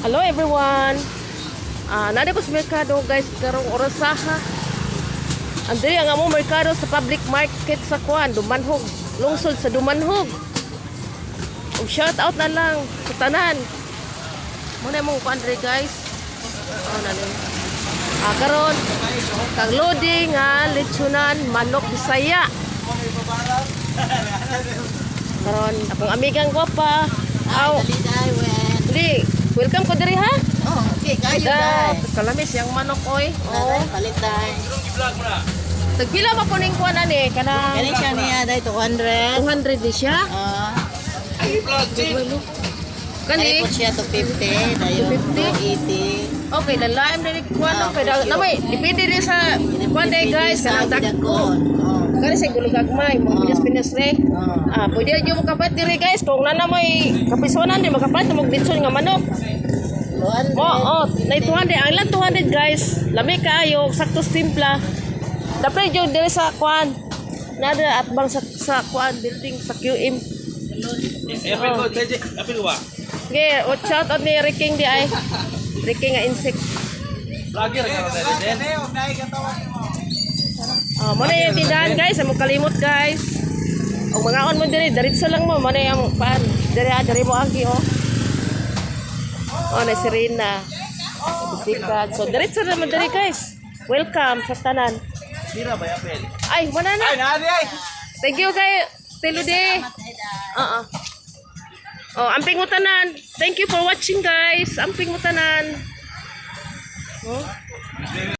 Hello everyone. Naa ko sa merkado, guys, karong orasaha. Andiri ang among merkado sa public market sa kuan, Dumanhog, lungsod sa Dumanhog. Ug shout out na lang sa tanan. Muna mong kuan diri, guys. Oh, nani. Karon kang loading nga lechonan manok Bisaya. Karon akong amigang gwapa. Aw, Dali, wen. Di, welcome ko diri ha. Oh, okay, kayo Da, dai. kalamis yang manok oy. Oh, Oh. palit dai. Tagpila ba po ning kuan ani kana? Kani siya niya dai 200. 200 ni siya. Oh, Kani kani po siya 250, dayon 250? 280. Okay, lalaim diri kuan no kay namay depende din sa kuan day, guys, Sa kanang dagko. dagkon. Oh. Kani sa gulugagmay, mga Pinas-Pinas re. Oh. Pwede jud mo kapat diri, guys, kung nana mo'y kapisonan di makapat mo litson nga manok. 200. Mo, oh, na 200 ang lang 200, guys. Lami kaayo, sakto sa timpla. Dapat jud diri sa kuan. Nada at bang sa kuan building sa QM. Apil ko, JJ. Apil ko ba? Okay, oh, shout out ni Riking di ay. Riking nga insect. Vlogger ka na tayo, din. Oh, mo na yung tindahan, guys, amo kalimot, guys. Og mga on mo diri, diretso lang mo, mo na yung pan. Diri ah, diri mo agi oh. Oh, na Serena. Bisikat. So diretso naman diri, guys. Welcome sa tanan. Sira ba yung apil? Ay, wala na. Nari ay! Thank you kay Telude. Oo. Oh, amping mo tanan. Thank you for watching, guys. Amping mo tanan. Oh.